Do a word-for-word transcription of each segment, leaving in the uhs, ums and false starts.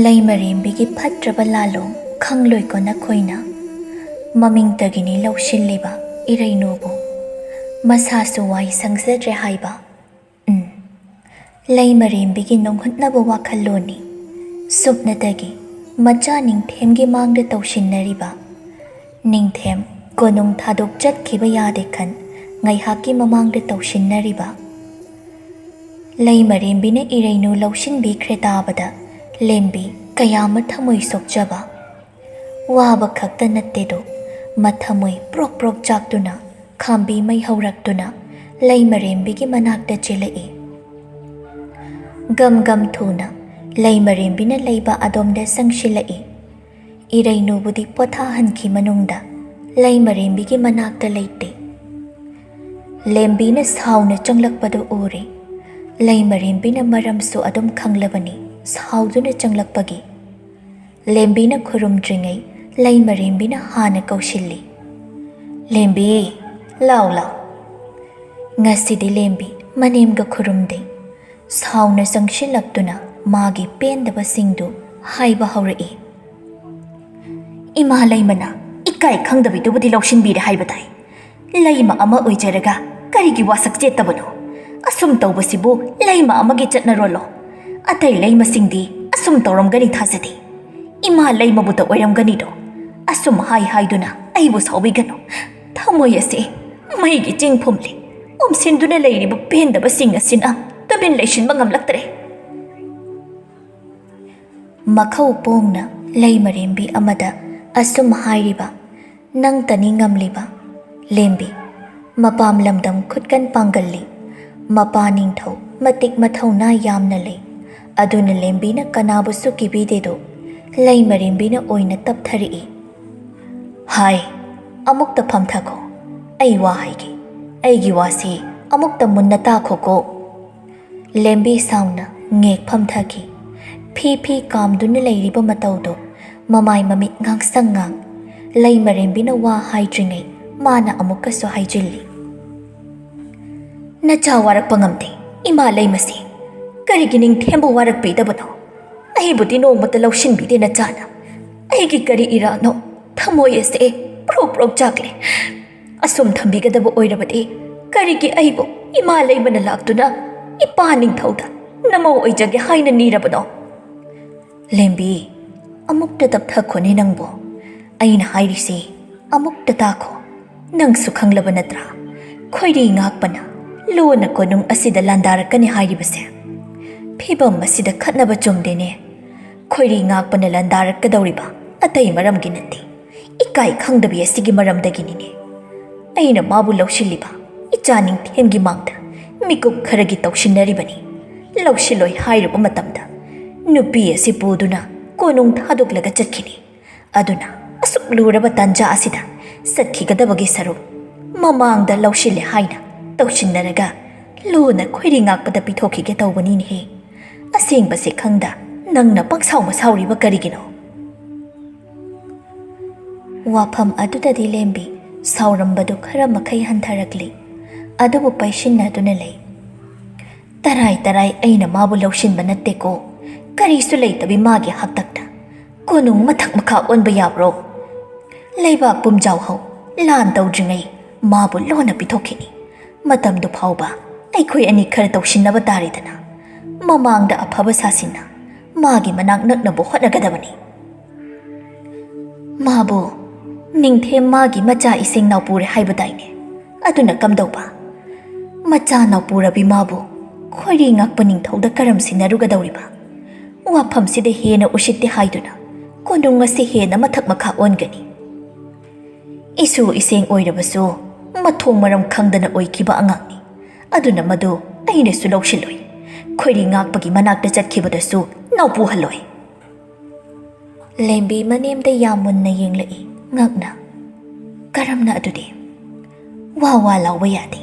ꯂꯩꯃꯔꯦꯝꯕꯤꯒꯤ ꯐꯠꯇ꯭ꯔꯕ ꯂꯥꯂꯣꯡ ꯈꯪꯂꯣꯏꯀꯣ ꯅꯈꯣꯏꯅ꯫ ꯃꯃꯤꯡꯇꯒꯤꯅꯤ ꯂꯧꯁꯤꯜꯂꯤꯕ ꯏꯔꯩꯅꯨꯕꯨ꯫ ꯃꯁꯥꯁꯨ ꯋꯥꯏ ꯁꯪꯖꯗ꯭ꯔꯦ ꯍꯥꯏꯕ꯫ ꯎꯝ꯫ ꯂꯩꯃꯔꯦꯝꯕꯤꯒꯤ ꯅꯣꯡꯍꯨꯠꯅꯕ ꯋꯥꯈꯜꯂꯣꯟꯅꯤ꯫ ꯁꯨꯞꯅꯇꯒꯤ ꯃꯆꯥ ꯅꯤꯡꯊꯦꯝꯒꯤ ꯃꯥꯡꯗ ꯇꯧꯁꯤꯟꯅꯔꯤꯕ꯫ ꯅꯤꯡꯊꯦꯝ ꯀꯣꯅꯨꯡ ꯊꯥꯗꯣꯛ ꯆꯠꯈꯤꯕ ꯌꯥꯗꯦ ꯈꯟ ꯉꯥꯏꯍꯥꯛꯀꯤ ꯃꯃꯥꯡꯗ ꯇꯧꯁꯤꯟꯅꯔꯤꯕ꯫ ꯂꯩꯃꯔꯦꯝꯕꯤꯅ ꯏꯔꯩꯅꯨ ꯂꯧꯁꯤꯟꯕꯤꯈ꯭ꯔꯦ ꯇꯥꯕꯗ ꯂꯦꯝꯕꯤ ꯀꯌꯥ ꯑꯃ ꯊꯃꯣꯏ ꯁꯣꯛꯆꯕ꯫ ꯋꯥꯕ ꯈꯛꯇ ꯅꯠꯇꯦꯗꯣ, ꯃꯊꯃꯣꯏ ꯄ꯭ꯔꯣꯛ ꯄ꯭ꯔꯣꯛ ꯆꯥꯛꯇꯨꯅ ꯈꯥꯝꯕꯤ ꯃꯩ ꯍꯧꯔꯛꯇꯨꯅ ꯂꯩꯃꯔꯦꯝꯕꯤꯒꯤ ꯃꯅꯥꯛꯇ ꯆꯦꯜꯂꯛꯏ꯫ ꯒꯝ ꯒꯝ ꯊꯨꯅ ꯂꯩꯃꯔꯦꯝꯕꯤꯅ ꯂꯩꯕ ꯑꯗꯣꯝꯗ ꯆꯪꯁꯤꯜꯂꯛꯏ꯫ ꯏꯔꯩꯅꯨꯕꯨꯗꯤ ꯄꯣꯊꯥꯍꯟꯈꯤ ꯃꯅꯨꯡꯗ ꯂꯩꯃꯔꯦꯝꯕꯤꯒꯤ ꯃꯅꯥꯛꯇ ꯂꯩꯇꯦ꯫ ꯂꯦꯝꯕꯤꯅ ꯁꯥꯎꯅ ꯆꯪꯂꯛꯄꯗꯨ ꯎꯔꯦ꯫ ꯂꯩꯃꯔꯦꯝꯕꯤꯅ ꯃꯔꯝꯁꯨ ꯑꯗꯨꯝ ꯈꯪꯂꯕꯅꯤ ꯁꯥꯎꯗꯨꯅ ꯆꯪꯂꯛꯄꯒꯤ꯫ ꯂꯦꯝꯕꯤꯅ ꯈꯨꯔꯨꯝꯗ꯭ꯔꯤꯉꯩ ꯂꯩꯃꯔꯦꯝꯕꯤꯅ ꯍꯥꯟꯅ ꯀꯧꯁꯤꯜꯂꯤ꯫ "ꯂꯦꯝꯕꯤ, ꯂꯥꯎ ꯂꯥꯎ!" ꯉꯁꯤꯗꯤ ꯂꯦꯝꯕꯤ ꯃꯅꯦꯝꯒ ꯈꯨꯔꯨꯝꯗꯦ꯫ ꯁꯥꯎꯅ ꯆꯪꯁꯤꯜꯂꯛꯇꯨꯅ ꯃꯥꯒꯤ ꯄꯦꯟꯗꯕꯁꯤꯡꯗꯨ ꯍꯥꯏꯕ ꯍꯧꯔꯛꯏ꯫ "ꯏꯃꯥ ꯂꯩꯃꯅ ꯏꯀꯥꯏ ꯈꯪꯗꯕꯤꯗꯨꯕꯨꯗꯤ ꯂꯧꯁꯤꯟꯕꯤꯔꯦ ꯍꯥꯏꯕ ꯇꯥꯏ꯫ ꯂꯩꯃ ꯑꯃ ꯑꯣꯏꯖꯔꯒ ꯀꯔꯤꯒꯤ ꯋꯥꯁꯛ ꯆꯦꯠꯇꯕꯅꯣ? ꯑꯁꯨꯝ ꯇꯧꯕꯁꯤꯕꯨ ꯂꯩꯃ ꯑꯃꯒꯤ ꯆꯠꯅꯔꯣꯜꯂꯣ? ꯑꯇꯩ ꯂꯩꯃꯁꯤꯡꯗꯤ ꯑꯁꯨꯝ ꯇꯧꯔꯝꯒꯅꯤ ꯊꯥꯖꯗꯦ꯫ ꯏꯃꯥ ꯂꯩꯃꯕꯨꯇ ꯑꯣꯏꯔꯝꯒꯅꯤꯗꯣ꯫ ꯑꯁꯨꯝ ꯍꯥꯏ ꯍꯥꯏꯗꯨꯅ ꯑꯩꯕꯨ ꯁꯥꯎꯕꯤꯒꯅꯨ꯫ ꯊꯃꯣꯏ ꯑꯁꯦ ꯃꯩꯒꯤ ꯆꯤꯡ ꯐꯨꯝꯂꯤ꯫ ꯎꯝꯁꯤꯟꯗꯨꯅ ꯂꯩꯔꯤꯕ ꯄꯦꯟꯗꯕꯁꯤꯡ ꯑꯁꯤꯅ ꯇꯨꯃꯤꯟ ꯂꯩꯁꯤꯟꯕ ꯉꯝꯂꯛꯇ꯭ꯔꯦ꯫" ꯃꯈꯧ ꯄꯣꯡꯅ ꯂꯩꯃꯔꯦꯝꯕꯤ ꯑꯃꯗ ꯑꯁꯨꯝ ꯍꯥꯏꯔꯤꯕ ꯅꯪꯇꯅꯤ ꯉꯝꯂꯤꯕ꯫ ꯂꯦꯝꯕꯤ ꯃꯄꯥꯝ ꯂꯝꯗꯝ ꯈꯨꯠꯀꯟ ꯄꯥꯡꯒꯜꯂꯤ꯫ ꯃꯄꯥ ꯅꯤꯡꯊꯧ ꯃꯇꯤꯛ ꯃꯊꯧꯅꯥ ꯌꯥꯝꯅ ꯂꯩ꯫ ꯑꯗꯨꯅ ꯂꯦꯝꯕꯤꯅ ꯀꯅꯥꯕꯨꯁꯨ ꯀꯤꯕꯤꯗꯦꯗꯣ꯫ ꯂꯩꯃꯔꯦꯝꯕꯤꯅ ꯑꯣꯏꯅ ꯇꯞꯊꯔꯛꯏ꯫ "ꯍꯥꯏ, ꯑꯃꯨꯛꯇ ꯐꯝꯊꯈꯣ꯫ ꯑꯩ ꯋꯥ ꯍꯥꯏꯒꯦ꯫ ꯑꯩꯒꯤ ꯋꯥꯁꯤ ꯑꯃꯨꯛꯇ ꯃꯨꯟꯅ ꯇꯥꯈꯣꯀꯣ꯫" ꯂꯦꯝꯕꯤ ꯁꯥꯎꯅ ꯉꯦꯛ ꯐꯝꯊꯈꯤ꯫ ꯐꯤ ꯐꯤ ꯀꯥꯝꯗꯨꯅ ꯂꯩꯔꯤꯕ ꯃꯇꯧꯗꯣ ꯃꯃꯥꯏ ꯃꯃꯤꯠ ꯉꯥꯡꯁꯪ ꯉꯥꯡ꯫ ꯂꯩꯃꯔꯦꯝꯕꯤꯅ ꯋꯥ ꯍꯥꯏꯗ꯭ꯔꯤꯉꯩ ꯃꯥꯅ ꯑꯃꯨꯛꯀꯁꯨ ꯍꯥꯏꯖꯤꯜꯂꯤ꯫ "ꯅꯆꯥ ꯋꯥꯔꯛꯄ ꯉꯝꯗꯦ, ꯏꯃꯥ ꯂꯩꯃꯁꯦ꯫ ꯀꯔꯤꯒꯤ ꯅꯤꯡꯊꯦꯝꯕꯨ ꯋꯥꯔꯛꯄꯤꯗꯕꯅꯣ? ꯑꯩꯕꯨꯗꯤ ꯅꯣꯡꯃꯇ ꯂꯧꯁꯤꯟꯕꯤꯗꯦ ꯅꯆꯥꯅ꯫ ꯑꯩꯒꯤ ꯀꯔꯤ ꯏꯔꯥꯅꯣ? ꯊꯃꯣꯏ ꯑꯁꯦ ꯄ꯭ꯔꯣꯛ ꯄ꯭ꯔꯣꯛ ꯆꯥꯛꯂꯦ꯫ ꯑꯁꯨꯝ ꯊꯝꯕꯤꯒꯗꯕ ꯑꯣꯏꯔꯕꯗꯤ ꯀꯔꯤꯒꯤ ꯑꯩꯕꯨ ꯏꯃꯥ ꯂꯩꯃꯅ ꯂꯥꯛꯇꯨꯅ ꯏꯄꯥ ꯅꯤꯡꯊꯧꯗ ꯅꯃꯧ ꯑꯣꯏꯖꯒꯦ ꯍꯥꯏꯅ ꯅꯤꯔꯕꯅꯣ? ꯂꯦꯝꯕꯤ, ꯑꯃꯨꯛꯇ ꯇꯞꯊꯈꯣꯅꯦ ꯅꯪꯕꯣ꯫ ꯑꯩꯅ ꯍꯥꯏꯔꯤꯁꯤ ꯑꯃꯨꯛꯇ ꯇꯥꯈꯣ꯫ ꯅꯪꯁꯨ ꯈꯪꯂꯕ ꯅꯠꯇ꯭ꯔꯥ? ꯈꯣꯏꯔꯤ ꯉꯥꯛꯄꯅ ꯂꯣꯟꯅ ꯀꯣꯅꯨꯡ ꯑꯁꯤꯗ ꯂꯥꯟꯗꯥꯔꯛꯀꯅꯤ ꯍꯥꯏꯔꯤꯕꯁꯦ꯫ ꯐꯤꯕꯝ ꯑꯁꯤꯗ ꯈꯠꯅꯕ ꯆꯨꯝꯗꯦꯅꯦ꯫ ꯈꯣꯏꯔꯤ ꯉꯥꯛꯄꯅ ꯂꯥꯟꯗꯥꯔꯛꯀꯗꯧꯔꯤꯕ ꯑꯇꯩ ꯃꯔꯝꯒꯤ ꯅꯠꯇꯦ, ꯏꯀꯥꯏ ꯈꯪꯗꯕꯤ ꯑꯁꯤꯒꯤ ꯃꯔꯝꯗꯒꯤꯅꯤꯅꯦ꯫ ꯑꯩꯅ ꯃꯥꯕꯨ ꯂꯧꯁꯤꯜꯂꯤꯕ ꯏꯆꯥ ꯅꯤꯡꯊꯦꯝꯒꯤ ꯃꯥꯡꯗ ꯃꯤꯀꯨꯞ ꯈꯔꯒꯤ ꯇꯧꯁꯤꯟꯅꯔꯤꯕꯅꯤ꯫ ꯂꯧꯁꯤꯜꯂꯣꯏ ꯍꯥꯏꯔꯨꯕ ꯃꯇꯝꯗ ꯅꯨꯄꯤ ꯑꯁꯤ ꯄꯨꯗꯨꯅ ꯀꯣꯅꯨꯡ ꯊꯥꯗꯣꯛꯂꯒ ꯆꯠꯈꯤꯅꯤ꯫ ꯑꯗꯨꯅ ꯑꯁꯨꯛ ꯂꯨꯔꯕ ꯇꯥꯟꯖꯥ ꯑꯁꯤꯗ ꯆꯠꯈꯤꯒꯗꯕꯒꯤ ꯁꯔꯨꯛ ꯃꯃꯥꯡꯗ ꯂꯧꯁꯤꯜꯂꯦ ꯍꯥꯏꯅ ꯇꯧꯁꯤꯟꯅꯔꯒ ꯂꯣꯟꯅ ꯈꯣꯏꯔꯤ ꯉꯥꯛꯄꯗ ꯄꯤꯊꯣꯛꯈꯤꯒꯦ ꯇꯧꯕꯅꯤꯅꯦꯍꯦ꯫ ꯑꯁꯦꯡꯕꯁꯦ ꯈꯪꯗ ꯅꯪꯅ ꯄꯪꯁꯥꯎ ꯃꯁꯥꯎꯔꯤꯕ ꯀꯔꯤꯒꯤꯅꯣ? ꯋꯥꯐꯝ ꯑꯗꯨꯗꯗꯤ ꯂꯦꯝꯕꯤ ꯁꯥꯎꯔꯝꯕꯗꯨ ꯈꯔ ꯃꯈꯩ ꯍꯟꯊꯔꯛꯂꯤ꯫ ꯑꯗꯨꯕꯨ ꯄꯩꯁꯤꯟꯅꯗꯨꯅ ꯂꯩ꯫ ꯇꯔꯥꯏ ꯇꯔꯥꯏ ꯑꯩꯅ ꯃꯥꯕꯨ ꯂꯧꯁꯤꯟꯕ ꯅꯠꯇꯦꯀꯣ꯫ ꯀꯔꯤꯁꯨ ꯂꯩꯇꯕꯤ ꯃꯥꯒꯤ ꯍꯥꯛꯇꯛꯇ ꯀꯣꯅꯨꯡ ꯃꯊꯛ ꯃꯈꯥ ꯑꯣꯟꯕ ꯌꯥꯕ꯭ꯔꯣ? ꯂꯩꯕꯥꯛ ꯄꯨꯝꯖꯥꯎ ꯍꯧ ꯂꯥꯟ ꯇꯧꯗ꯭ꯔꯤꯉꯩ ꯃꯥꯕꯨ ꯂꯣꯟꯅ ꯄꯤꯊꯣꯛꯈꯤꯅꯤ꯫ ꯃꯇꯝꯗꯨ ꯐꯥꯎꯕ ꯑꯩꯈꯣꯏ ꯑꯅꯤ ꯈꯔ ꯇꯧꯁꯤꯟꯅꯕ ꯇꯥꯔꯦꯗꯅ꯫ ꯃꯃꯥꯡꯗ ꯑꯐꯕ ꯁꯥꯁꯤꯟꯅ ꯃꯥꯒꯤ ꯃꯅꯥꯛ ꯅꯛꯅꯕ ꯍꯣꯠꯅꯒꯗꯕꯅꯤ꯫ ꯃꯥꯕꯨ ꯅꯤꯡꯊꯦꯝ ꯃꯥꯒꯤ ꯃꯆꯥ ꯏꯁꯤꯡ ꯅꯥꯎꯄꯨꯔꯦ ꯍꯥꯏꯕꯗꯥꯏꯅꯦ? ꯑꯗꯨꯅ ꯀꯝꯗꯧꯕ? ꯃꯆꯥ ꯅꯥꯎꯄꯨꯔꯕꯤ ꯃꯥꯕꯨ ꯈꯣꯏꯔꯤ ꯉꯥꯛꯄ ꯅꯤꯡꯊꯧꯗ ꯀꯔꯝ ꯁꯤꯟꯅꯔꯨꯒꯗꯧꯔꯤꯕ? ꯋꯥꯐꯝꯁꯤꯗ ꯍꯦꯟꯅ ꯎꯁꯤꯠꯇꯦ ꯍꯥꯏꯗꯨꯅ ꯀꯣꯅꯨꯡ ꯑꯁꯤ ꯍꯦꯟꯅ ꯃꯊꯛ ꯃꯈꯥ ꯑꯣꯟꯒꯅꯤ꯫ ꯏꯁꯨ ꯏꯁꯦꯡ ꯑꯣꯏꯔꯕꯁꯨ ꯃꯊꯣꯡ ꯃꯔꯝ ꯈꯪꯗꯅ ꯑꯣꯏꯈꯤꯕ ꯑꯉꯥꯡꯅꯤ꯫ ꯑꯗꯨꯅ ꯃꯗꯨ ꯑꯩꯅꯁꯨ ꯂꯧꯁꯤꯜꯂꯣꯏ꯫ ꯈꯣꯏꯔꯤ ꯉꯥꯛꯄꯒꯤ ꯃꯅꯥꯛꯇ ꯆꯠꯈꯤꯕꯗꯁꯨ ꯅꯥꯎꯄꯨꯍꯜꯂꯣꯏ꯫ ꯂꯦꯝꯕꯤ ꯃꯅꯦꯝꯗ ꯌꯥꯝ ꯃꯨꯟꯅ ꯌꯦꯡꯂꯛꯏ, ꯉꯛꯅ꯫ ꯀꯔꯝꯅ ꯑꯗꯨꯗꯤ? ꯋꯥ ꯋꯥ ꯂꯥꯎꯕ ꯌꯥꯗꯦ꯫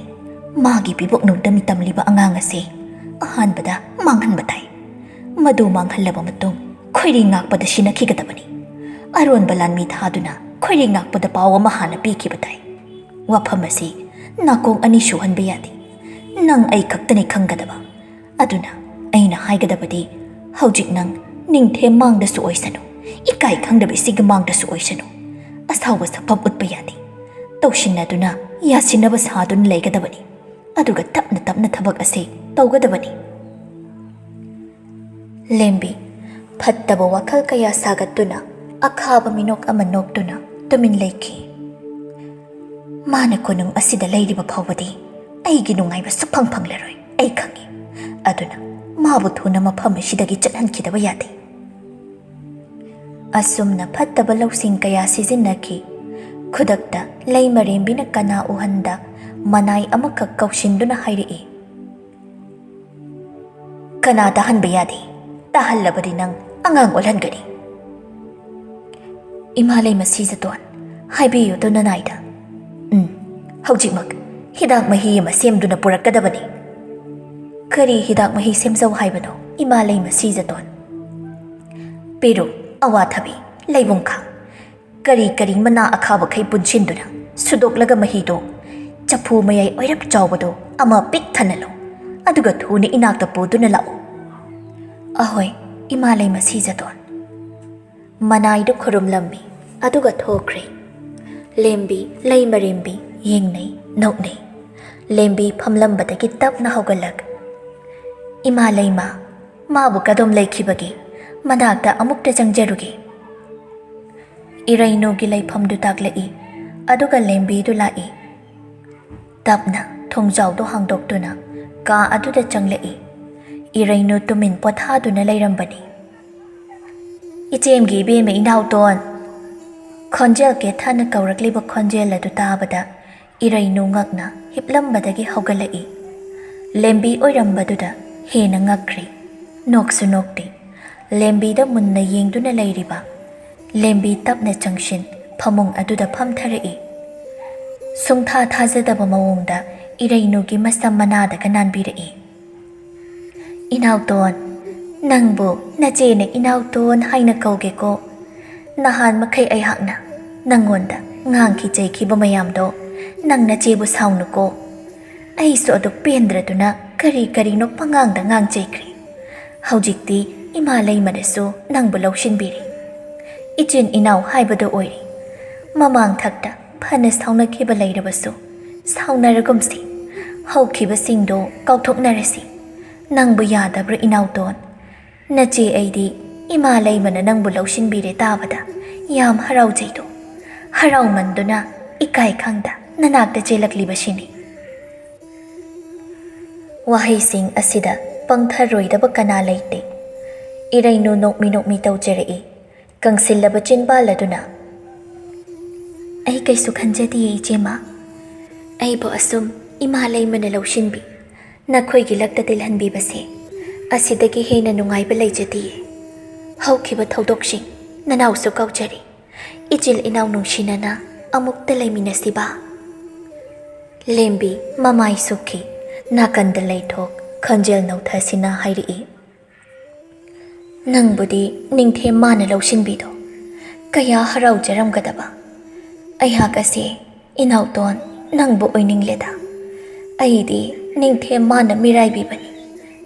ꯃꯥꯒꯤ ꯄꯤꯕꯣꯛꯅꯨꯡꯗ ꯃꯤꯇꯝꯂꯤꯕ ꯑꯉꯥꯡ ꯑꯁꯤ ꯑꯍꯥꯟꯕꯗ ꯃꯥꯡꯍꯟꯕ ꯇꯥꯏ꯫ ꯃꯗꯨ ꯃꯥꯡꯍꯜꯂꯕ ꯃꯇꯨꯡ ꯈꯣꯏꯔꯤ ꯉꯥꯛꯄꯗ ꯁꯤꯟꯅꯈꯤꯒꯗꯕꯅꯤ꯫ ꯑꯔꯣꯟꯕ ꯂꯥꯟꯃꯤ ꯊꯥꯗꯨꯅ ꯈꯣꯏꯔꯤ ꯉꯥꯛꯄꯗ ꯄꯥꯎ ꯑꯃ ꯍꯥꯟꯅ ꯄꯤꯈꯤꯕ ꯇꯥꯏ꯫ ꯋꯥꯐꯝ ꯑꯁꯤ ꯅꯥꯀꯣꯡ ꯑꯅꯤ ꯁꯨꯍꯟꯕ ꯌꯥꯗꯦ꯫ ꯅꯪ ꯑꯩ ꯈꯛꯇꯅꯤ ꯈꯪꯒꯗꯕ꯫ ꯑꯗꯨꯅ ꯑꯩꯅ ꯍꯥꯏꯒꯗꯕꯗꯤ, ꯍꯧꯖꯤꯛ ꯅꯪ ꯅꯤꯡꯊꯦꯝ ꯃꯥꯡꯗꯁꯨ ꯑꯣꯏꯁꯅꯨ, ꯏꯀꯥꯏ ꯈꯪꯗꯕ ꯏꯆꯦꯒꯤ ꯃꯥꯡꯗꯁꯨ ꯑꯣꯏꯁꯅꯨ, ꯑꯁꯥꯎꯕ ꯁꯛꯐꯝ ꯎꯠꯄ ꯌꯥꯗꯦ꯫ ꯇꯧꯁꯤꯟꯅꯗꯨꯅ, ꯌꯥꯁꯤꯟꯅꯕ ꯁꯥꯗꯨꯅ ꯂꯩꯒꯗꯕꯅꯤ꯫ ꯑꯗꯨꯒ ꯇꯞꯅ ꯇꯞꯅ ꯊꯕꯛ ꯑꯁꯤ ꯇꯧꯒꯗꯕꯅꯤ꯫ ꯂꯦꯝꯕꯤ, ꯐꯠꯇꯕ ꯋꯥꯈꯜ ꯀꯌꯥ ꯁꯥꯒꯠꯇꯨꯅ, ꯑꯈꯥꯕ ꯃꯤꯅꯣꯛ ꯑꯃ ꯅꯣꯛꯇꯨꯅ ꯇꯨꯃꯤꯟ ꯂꯩꯈꯤ꯫ ꯃꯥꯅ ꯀꯣꯅꯨꯡ ꯑꯁꯤꯗ ꯂꯩꯔꯤꯕ ꯐꯥꯎꯕꯗꯤ ꯑꯩꯒꯤ ꯅꯨꯡꯉꯥꯏꯕ ꯁꯨꯛꯐꯪ ꯐꯪꯂꯔꯣꯏ, ꯑꯩ ꯈꯪꯏ꯫ ꯑꯗꯨꯅ ꯃꯥꯕꯨ ꯊꯨꯅ ꯃꯐꯝ ꯑꯁꯤꯗꯒꯤ ꯆꯠꯍꯟꯈꯤꯗꯕ ꯌꯥꯗꯦ꯫ ꯑꯁꯨꯝꯅ ꯐꯠꯇꯕ ꯂꯧꯁꯤꯡ ꯀꯌꯥ ꯁꯤꯖꯤꯟꯅꯈꯤ꯫ ꯈꯨꯗꯛꯇ ꯂꯩꯃꯔꯦꯝꯕꯤꯅ ꯀꯅꯥ ꯎꯍꯟꯗ ꯃꯅꯥꯏ ꯑꯃꯈꯛ ꯀꯧꯁꯤꯟꯗꯨꯅ ꯍꯥꯏꯔꯛꯏ, "ꯀꯅꯥ ꯇꯥꯍꯟꯕ ꯌꯥꯗꯦ? ꯇꯥꯍꯜꯂꯕꯗꯤ ꯅꯪ ꯑꯉꯥꯡ ꯑꯣꯜꯍꯟꯒꯅꯤ꯫" "ꯏꯃꯥ ꯂꯩꯃ ꯁꯤꯖꯇꯣꯟ, ꯍꯥꯏꯕꯤꯌꯨꯗꯣ ꯅꯅꯥꯏꯗ꯫" "ꯎꯝ, ꯍꯧꯖꯤꯛꯃꯛ ꯍꯤꯗꯥꯛ ꯃꯍꯤ ꯑꯃ ꯁꯦꯝꯗꯨꯅ ꯄꯨꯔꯛꯀꯗꯕꯅꯤ꯫" "ꯀꯔꯤ ꯍꯤꯗꯥꯛ ꯃꯍꯤ ꯁꯦꯝꯖꯧ ꯍꯥꯏꯕꯅꯣ, ꯏꯃꯥ ꯂꯩꯃ ꯁꯤꯖꯇꯣꯟ?" "ꯄꯦꯔꯨꯛ, ꯑꯋꯥꯊꯕꯤ, ꯂꯩꯕꯨꯡꯈꯥ, ꯀꯔꯤ ꯀꯔꯤ ꯃꯅꯥ ꯑꯈꯥꯕꯈꯩ ꯄꯨꯟꯁꯤꯟꯗꯨꯅ ꯁꯨꯗꯣꯛꯂꯒ ꯃꯍꯤꯗꯣ ꯆꯐꯨ ꯃꯌꯥꯏ ꯑꯣꯏꯔꯞ ꯆꯥꯎꯕꯗꯣ ꯑꯃ ꯄꯤꯛ ꯊꯟꯅ ꯂꯧ꯫ ꯑꯗꯨꯒ ꯊꯨꯅ ꯏꯅꯥꯛꯇ ꯄꯨꯗꯨꯅ ꯂꯥꯛꯎ꯫" "ꯑꯍꯣꯏ, ꯏꯃꯥ ꯂꯩꯃ ꯁꯤꯖꯇꯣꯟ꯫" ꯃꯅꯥꯏꯗꯨ ꯈꯨꯔꯨꯝꯂꯝꯃꯤ, ꯑꯗꯨꯒ ꯊꯣꯛꯈ꯭ꯔꯦ꯫ ꯂꯦꯝꯕꯤ, ꯂꯩꯃꯔꯦꯝꯕꯤ ꯌꯦꯡꯅꯩ, ꯅꯣꯛꯅꯩ꯫ ꯂꯦꯝꯕꯤ ꯐꯝꯂꯝꯕꯗꯒꯤ ꯇꯞꯅ ꯍꯧꯒꯠꯂꯛ, "ꯏꯃꯥ ꯂꯩꯃ, ꯃꯥꯕꯨ ꯀꯗꯣꯝ ꯂꯩꯈꯤꯕꯒꯦ? ꯃꯅꯥꯛꯇ ꯑꯃꯨꯛꯇ ꯆꯪꯖꯔꯨꯒꯦ꯫" ꯏꯔꯩꯅꯨꯒꯤ ꯂꯩꯐꯝꯗꯨ ꯇꯥꯛꯂꯛꯏ, ꯑꯗꯨꯒ ꯂꯦꯝꯕꯤꯗꯨ ꯂꯥꯛꯏ꯫ ꯇꯞꯅ ꯊꯣꯡꯖꯥꯎꯗꯨ ꯍꯥꯡꯗꯣꯛꯇꯨꯅ ꯀꯥ ꯑꯗꯨꯗ ꯆꯪꯂꯛꯏ꯫ ꯏꯔꯩꯅꯨ ꯇꯨꯃꯤꯟ ꯄꯣꯊꯥꯗꯨꯅ ꯂꯩꯔꯝꯕꯅꯤ꯫ "ꯏꯆꯦꯝꯒꯤ ꯏꯕꯦꯝꯃ ꯏꯅꯥꯎꯇꯣꯟ!" ꯈꯣꯟꯖꯦꯜ ꯀꯦꯊꯅ ꯀꯧꯔꯛꯂꯤꯕ ꯈꯣꯟꯖꯦꯜ ꯑꯗꯨ ꯇꯥꯕꯗ ꯏꯔꯩꯅꯨ ꯉꯛꯅ ꯍꯤꯞꯂꯝꯕꯗꯒꯤ ꯍꯧꯒꯠꯂꯛꯏ꯫ ꯂꯦꯝꯕꯤ ꯑꯣꯏꯔꯝꯕꯗꯨꯗ ꯍꯦꯟꯅ ꯉꯛꯈ꯭ꯔꯤ꯫ ꯅꯣꯛꯁꯨ ꯅꯣꯛꯇꯦ꯫ ꯂꯦꯝꯕꯤꯗ ꯃꯨꯟꯅ ꯌꯦꯡꯗꯨꯅ ꯂꯩꯔꯤꯕ ꯂꯦꯝꯕꯤ ꯇꯞꯅ ꯆꯪꯁꯤꯟ ꯐꯃꯨꯡ ꯑꯗꯨꯗ ꯐꯝꯊꯔꯛꯏ꯫ ꯁꯨꯡꯊꯥ ꯊꯥꯖꯗꯕ ꯃꯑꯣꯡꯗ ꯏꯔꯩꯅꯨꯒꯤ ꯃꯁꯝ ꯃꯅꯥꯗꯒ ꯅꯥꯟꯕꯤꯔꯛꯏ꯫ "ꯏꯅꯥꯎꯇꯣꯟ, ꯅꯪꯕꯨ ꯅꯆꯦꯅ ꯏꯅꯥꯎꯇꯣꯟ ꯍꯥꯏꯅ ꯀꯧꯒꯦꯀꯣ꯫ ꯅꯍꯥꯟ ꯃꯈꯩ ꯑꯩꯍꯥꯛꯅ ꯅꯪꯉꯣꯟꯗ ꯉꯥꯡꯈꯤ ꯆꯩꯈꯤꯕ ꯃꯌꯥꯝꯗꯣ ꯅꯪ ꯅꯆꯦꯕꯨ ꯁꯥꯎꯅꯨꯀꯣ꯫ ꯑꯩꯁꯨ ꯑꯗꯨ ꯄꯦꯟꯗ꯭ꯔꯗꯨꯅ ꯀꯔꯤ ꯀꯔꯤꯅꯣ ꯄꯉꯥꯡꯗ ꯉꯥꯡꯖꯩꯈ꯭ꯔꯦ꯫ ꯍꯧꯖꯤꯛꯇꯤ ꯏꯃꯥ ꯂꯩꯃꯅꯁꯨ ꯅꯪꯕꯨ ꯂꯧꯁꯤꯟꯕꯤꯔꯦ꯫ ꯏꯆꯤꯟ ꯏꯅꯥꯎ ꯍꯥꯏꯕꯗꯨ ꯑꯣꯏꯔꯦ꯫ ꯃꯃꯥꯡ ꯊꯛꯇ ꯐꯅ ꯁꯥꯎꯅꯈꯤꯕ ꯂꯩꯔꯕꯁꯨ, ꯁꯥꯎꯅꯔꯒꯨꯝꯁꯤ꯫ ꯍꯧꯈꯤꯕꯁꯤꯡꯗꯣ ꯀꯥꯎꯊꯣꯛꯅꯔꯁꯤ꯫ ꯅꯪꯕꯨ ꯌꯥꯗꯕ꯭ꯔꯥ, ꯏꯅꯥꯎꯇꯣꯟ? ꯅꯆꯦ ꯑꯩꯗꯤ ꯏꯃꯥ ꯂꯩꯃꯅ ꯅꯪꯕꯨ ꯂꯧꯁꯤꯟꯕꯤꯔꯦ ꯇꯥꯕꯗ ꯌꯥꯝ ꯍꯔꯥꯎꯖꯩꯗꯣ꯫ ꯍꯔꯥꯎꯃꯟꯗꯨꯅ ꯏꯀꯥꯏ ꯈꯪꯗ ꯅꯅꯥꯛꯇ ꯆꯦꯜꯂꯛꯂꯤꯕꯁꯤꯅꯤ꯫ ꯋꯥꯍꯩꯁꯤꯡ ꯑꯁꯤꯗ ꯄꯪꯊꯔꯣꯏꯗꯕ ꯀꯅꯥ ꯂꯩꯇꯦ꯫ ꯏꯔꯩꯅꯨ ꯅꯣꯛꯃꯤ ꯅꯣꯛꯃꯤ ꯇꯧꯖꯔꯛꯏ꯫ ꯀꯪꯁꯤꯜꯂꯕ ꯆꯤꯟꯕꯥꯜ ꯑꯗꯨꯅ, "ꯑꯩ ꯀꯩꯁꯨ ꯈꯟꯖꯗꯤꯌꯦ, ꯏꯆꯦꯃ꯫ ꯑꯩꯕꯨ ꯑꯁꯨꯝ ꯏꯃꯥ ꯂꯩꯃꯅ ꯂꯧꯁꯤꯟꯕꯤ, ꯅꯈꯣꯏꯒꯤ ꯂꯛꯇ ꯇꯤꯜꯍꯟꯕꯤꯕꯁꯦ, ꯑꯁꯤꯗꯒꯤ ꯍꯦꯟꯅ ꯅꯨꯡꯉꯥꯏꯕ ꯂꯩꯖꯗꯤꯌꯦ꯫ ꯍꯧꯈꯤꯕ ꯊꯧꯗꯣꯛꯁꯤꯡ ꯅꯅꯥꯎꯁꯨ ꯀꯥꯎꯖꯔꯦ꯫ ꯏꯆꯤꯜ ꯏꯅꯥꯎ ꯅꯨꯡꯁꯤꯅꯅ ꯑꯃꯨꯛꯇ ꯂꯩꯃꯤꯟꯅꯁꯤꯕ?" ꯂꯦꯝꯕꯤ ꯃꯃꯥꯏ ꯁꯨꯛꯈꯤ, ꯅꯥꯀꯟꯗ ꯂꯩꯊꯣꯛ ꯈꯣꯟꯖꯦꯜ ꯅꯧꯊꯁꯤꯅ ꯍꯥꯏꯔꯛꯏ, "ꯅꯪꯕꯨꯗꯤ ꯅꯤꯡꯊꯦꯝ ꯃꯥꯅ ꯂꯧꯁꯤꯟꯕꯤꯗꯣ ꯀꯌꯥ ꯍꯔꯥꯎꯖꯔꯝꯒꯗꯕ꯫ ꯑꯩꯍꯥꯛ ꯑꯁꯦ, ꯏꯅꯥꯎꯇꯣꯟ, ꯅꯪꯕꯨ ꯑꯣꯏꯅꯤꯡꯂꯦꯗ꯫ ꯑꯩꯗꯤ ꯅꯤꯡꯊꯦꯝ ꯃꯥꯅ ꯃꯤꯔꯥꯏꯕꯤꯕꯅꯤ꯫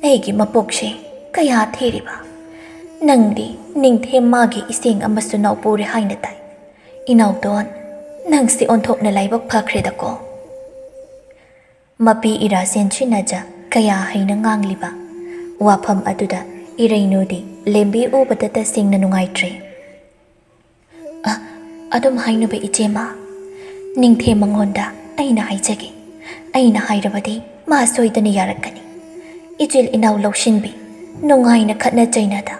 ꯑꯩꯒꯤ ꯃꯄꯣꯛꯁꯦ ꯀꯌꯥ ꯊꯤꯔꯤꯕ꯫ ꯅꯪꯗꯤ ꯅꯤꯡꯊꯦꯝ ꯃꯥꯒꯤ ꯏꯆꯦꯡ ꯑꯃꯁꯨ ꯅꯥꯎꯄꯨꯔꯦ ꯍꯥꯏꯅ ꯇꯥꯏ꯫ ꯏꯅꯥꯎꯇꯣꯟ, ꯅꯪꯁꯤ ꯑꯣꯟꯊꯣꯛꯅ ꯂꯥꯏꯕꯛ ꯐꯈ꯭ꯔꯦꯗꯀꯣ꯫" ꯃꯄꯤ ꯏꯔꯥ ꯆꯦꯟꯁꯤꯟꯅꯖ ꯀꯌꯥ ꯍꯩꯅ ꯉꯥꯡꯂꯤꯕ ꯋꯥꯐꯝ ꯑꯗꯨꯗ ꯏꯔꯩꯅꯨꯗꯤ ꯂꯦꯝꯕꯤ ꯎꯕꯗ ꯇꯁꯦꯡꯅ ꯅꯨꯡꯉꯥꯏꯇ꯭ꯔꯦ꯫ "ꯑ, ꯑꯗꯨꯝ ꯍꯥꯏꯅꯨꯕ ꯏꯆꯦꯃ꯫ ꯅꯤꯡꯊꯦꯝ ꯃꯉꯣꯟꯗ ꯑꯩꯅ ꯍꯥꯏꯖꯒꯦ꯫ ꯑꯩꯅ ꯍꯥꯏꯔꯕꯗꯤ ꯃꯥ ꯁꯣꯏꯗꯅ ꯌꯥꯔꯛꯀꯅꯤ꯫ ꯏꯆꯤꯜ ꯏꯅꯥꯎ ꯂꯧꯁꯤꯟꯕꯤ, ꯅꯨꯡꯉꯥꯏꯅ ꯈꯠꯅ ꯆꯩꯅꯗ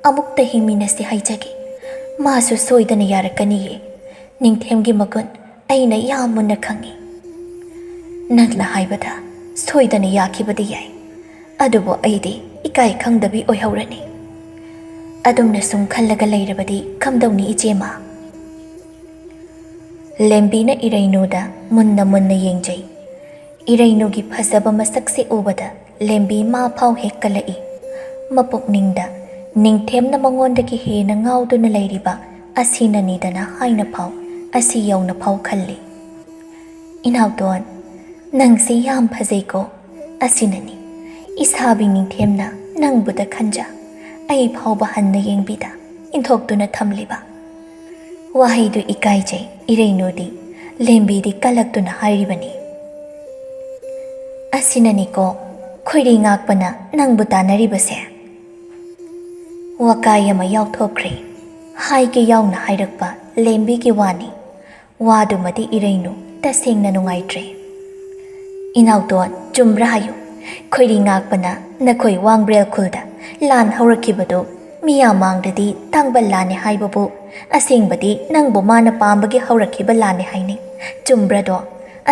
ꯑꯃꯨꯛꯇ ꯍꯤꯡꯃꯤꯟꯅꯁꯤ ꯍꯥꯏꯖꯒꯦ꯫ ꯃꯥꯁꯨ ꯁꯣꯏꯗꯅ ꯌꯥꯔꯛꯀꯅꯤꯌꯦ꯫ ꯅꯤꯡꯊꯦꯝꯒꯤ ꯃꯒꯨꯟ ꯑꯩꯅ ꯌꯥꯝ ꯃꯨꯟꯅ ꯈꯪꯏ꯫ ꯅꯪꯅ ꯍꯥꯏꯕꯗ ꯁꯣꯏꯗꯅ ꯌꯥꯈꯤꯕꯗꯤ ꯌꯥꯏ, ꯑꯗꯨꯕꯨ ꯑꯩꯗꯤ ꯏꯀꯥꯏ ꯈꯪꯗꯕꯤ ꯑꯣꯏꯍꯧꯔꯅꯤ꯫ ꯑꯗꯨꯝꯅ ꯁꯨꯝ ꯈꯜꯂꯒ ꯂꯩꯔꯕꯗꯤ ꯀꯝꯗꯧꯅꯤ, ꯏꯆꯦꯃ?" ꯂꯦꯝꯕꯤꯅ ꯏꯔꯩꯅꯨꯗ ꯃꯨꯟꯅ ꯃꯨꯟꯅ ꯌꯦꯡꯖꯩ꯫ ꯏꯔꯩꯅꯨꯒꯤ ꯐꯖꯕ ꯃꯁꯛꯁꯦ ꯎꯕꯗ ꯂꯦꯝꯕꯤ ꯃꯥ ꯐꯥꯎ ꯍꯦꯛ ꯀꯜꯂꯛꯏ꯫ ꯃꯄꯨꯛꯅꯤꯡꯗ ꯅꯤꯡꯊꯦꯝꯅ ꯃꯉꯣꯟꯗꯒꯤ ꯍꯦꯟꯅ ꯉꯥꯎꯗꯨꯅ ꯂꯩꯔꯤꯕ ꯑꯁꯤꯅꯅꯤꯗꯅ ꯍꯥꯏꯅ ꯐꯥꯎ, ꯑꯁꯤ ꯌꯧꯅ ꯐꯥꯎ ꯈꯜꯂꯤ꯫ "ꯏꯅꯥꯎꯇꯣꯟ, ꯅꯪꯁꯤ ꯌꯥꯝ ꯐꯖꯩꯀꯣ꯫ ꯑꯁꯤꯅꯅꯤ ꯏꯁꯥꯕꯤ ꯅꯤꯡꯊꯦꯝꯅ ꯅꯪꯕꯨꯗ ꯈꯟꯖ, ꯑꯩ ꯐꯥꯎꯕ ꯍꯟꯅ ꯌꯦꯡꯕꯤꯗ ꯏꯟꯊꯣꯛꯇꯨꯅ ꯊꯝꯂꯤꯕ꯫ ꯋꯥꯍꯩꯗꯨ ꯏꯀꯥꯏꯖꯩ ꯏꯔꯩꯅꯨꯗꯤ, ꯂꯦꯝꯕꯤꯗꯤ ꯀꯜꯂꯛꯇꯨꯅ ꯍꯥꯏꯔꯤꯕꯅꯤ꯫ "ꯑꯁꯤꯅꯅꯤꯀꯣ ꯈꯣꯏꯔꯤ ꯉꯥꯛꯄꯅ ꯅꯪꯕꯨ ꯇꯥꯟꯅꯔꯤꯕꯁꯦ"꯫ ꯋꯥꯀꯥꯏ ꯑꯃ ꯌꯥꯎꯊꯣꯛꯈ꯭ꯔꯦ꯫ ꯍꯥꯏꯒꯦ ꯌꯥꯎꯅ ꯍꯥꯏꯔꯛꯄ ꯂꯦꯝꯕꯤꯒꯤ ꯋꯥꯅꯤ꯫ ꯋꯥꯗꯨꯃꯗꯤ ꯏꯔꯩꯅꯨ ꯇꯁꯦꯡꯅ ꯅꯨꯡꯉꯥꯏꯇ꯭ꯔꯦ꯫ "ꯏꯅꯥꯎꯇꯣꯟ, ꯆꯨꯝꯕ꯭ꯔꯥ ꯍꯥꯏꯌꯨ? ꯈꯣꯏꯔꯤ ꯉꯥꯛꯄꯅ ꯅꯈꯣꯏ ꯋꯥꯡꯕ꯭ꯔꯦꯜ ꯈꯨꯜꯗ ꯂꯥꯟ ꯍꯧꯔꯛꯈꯤꯕꯗꯨ ꯃꯤꯌꯥꯝ ꯃꯥꯡꯗꯗꯤ ꯇꯥꯡꯕ ꯂꯥꯟꯅꯦ ꯍꯥꯏꯕꯕꯨ, ꯑꯁꯦꯡꯕꯗꯤ ꯅꯪꯕꯨ ꯃꯥꯅ ꯄꯥꯝꯕꯒꯤ ꯍꯧꯔꯛꯈꯤꯕ ꯂꯥꯟꯅꯦ ꯍꯥꯏꯅꯩ꯫ ꯆꯨꯝꯕ꯭ꯔꯗꯣ?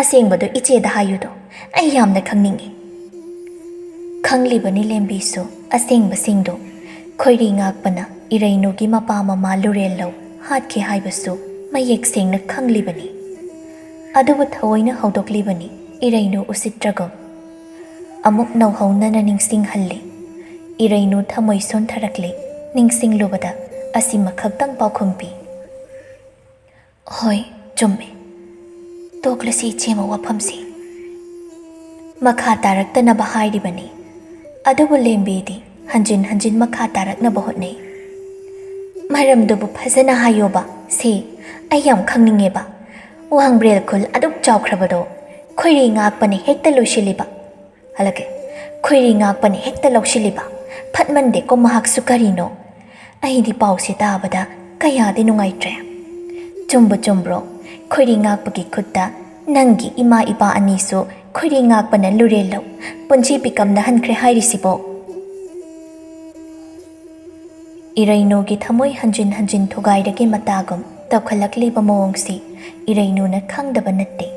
ꯑꯁꯦꯡꯕꯗꯨ ꯏꯆꯦꯗ ꯍꯥꯏꯌꯨꯗꯣ, ꯑꯩ ꯌꯥꯝꯅ ꯈꯪꯅꯤꯡꯏ"꯫ ꯈꯪꯂꯤꯕꯅꯤ ꯂꯦꯝꯕꯤꯁꯨ ꯑꯁꯦꯡꯕꯁꯤꯡꯗꯨ꯫ ꯈꯣꯏꯔꯤ ꯉꯥꯛꯄꯅ ꯏꯔꯩꯅꯨꯒꯤ ꯃꯄꯥ ꯃꯃꯥ ꯂꯨꯔꯦꯜ ꯂꯧ ꯍꯥꯠꯈꯤ ꯍꯥꯏꯕꯁꯨ ꯃꯌꯦꯛ ꯁꯦꯡꯅ ꯈꯪꯂꯤꯕꯅꯤ꯫ ꯑꯗꯨꯕꯨ ꯊꯑꯣꯏꯅ ꯍꯧꯗꯣꯛꯂꯤꯕꯅꯤ ꯏꯔꯩꯅꯨ ꯎꯁꯤꯠꯇ꯭ꯔꯒꯨꯝ꯫ ꯑꯃꯨꯛ ꯅꯧꯍꯧꯅꯅ ꯅꯤꯡꯁꯤꯡꯍꯜꯂꯤ꯫ ꯏꯔꯩꯅꯨ ꯊꯃꯣꯏ ꯁꯣꯟꯊꯔꯛꯂꯤ꯫ ꯅꯤꯡꯁꯤꯡꯂꯨꯕꯗ ꯑꯁꯤꯃꯈꯛꯇꯪ ꯄꯥꯎꯈꯨꯝ ꯄꯤ꯫ "ꯍꯣꯏ, ꯆꯨꯝꯃꯤ꯫ ꯇꯣꯛꯂꯁꯤ ꯏꯆꯦꯃ ꯋꯥꯐꯝꯁꯤ꯫ ꯃꯈꯥ ꯇꯥꯔꯛꯇꯅꯕ ꯍꯥꯏꯔꯤꯕꯅꯤ"꯫ ꯑꯗꯨꯕꯨ ꯂꯦꯝꯕꯤꯗꯤ ꯍꯟꯖꯤꯟ ꯍꯟꯖꯤꯟ ꯃꯈꯥ ꯇꯥꯔꯛꯅꯕ ꯍꯣꯠꯅꯩ꯫ "ꯃꯔꯝꯗꯨꯕꯨ ꯐꯖꯅ ꯍꯥꯏꯌꯣꯕ꯫ ꯁꯦ, ꯑꯩ ꯌꯥꯝ ꯈꯪꯅꯤꯡꯉꯦꯕ꯫ ꯋꯥꯡꯕ꯭ꯔꯦꯜ ꯈꯨꯜ ꯑꯗꯨꯛ ꯆꯥꯎꯈ꯭ꯔꯕꯗꯣ ꯈꯣꯏꯔꯤ ꯉꯥꯛꯄꯅ ꯍꯦꯛꯇ ꯂꯣꯏꯁꯤꯜꯂꯤꯕ꯫ ꯍꯜꯂꯛꯀꯦ꯫ ꯈꯣꯏꯔꯤ ꯉꯥꯛꯄꯅ ꯍꯦꯛꯇ ꯂꯧꯁꯤꯜꯂꯤꯕ꯫ ꯐꯠꯃꯟꯗꯦꯀꯣ ꯃꯍꯥꯛꯁꯨ ꯀꯔꯤꯅꯣ? ꯑꯩꯗꯤ ꯄꯥꯎꯁꯦ ꯇꯥꯕꯗ ꯀꯌꯥꯗꯤ ꯅꯨꯡꯉꯥꯏꯇ꯭ꯔꯦ꯫ ꯆꯨꯝꯕꯨ ꯆꯨꯝꯕ꯭ꯔꯣ? ꯈꯣꯏꯔꯤ ꯉꯥꯛꯄꯒꯤ ꯈꯨꯠꯇ ꯅꯪꯒꯤ ꯏꯃꯥ ꯏꯄꯥ ꯑꯅꯤꯁꯨ ꯈꯣꯏꯔꯤ ꯉꯥꯛꯄꯅ ꯂꯨꯔꯦꯜ ꯂꯧ ꯄꯨꯟꯁꯤ ꯄꯤꯀꯝꯅꯍꯟꯈ꯭ꯔꯦ ꯍꯥꯏꯔꯤꯁꯤꯕꯣ?" ꯏꯔꯩꯅꯨꯒꯤ ꯊꯃꯣꯏ ꯍꯟꯖꯤꯟ ꯍꯟꯖꯤꯟ ꯊꯨꯒꯥꯏꯔꯒꯦ ꯃꯇꯥꯒꯨꯝ ꯇꯧꯈꯠꯂꯛꯂꯤꯕ ꯃꯑꯣꯡꯁꯤ ꯏꯔꯩꯅꯨꯅ ꯈꯪꯗꯕ ꯅꯠꯇꯦ꯫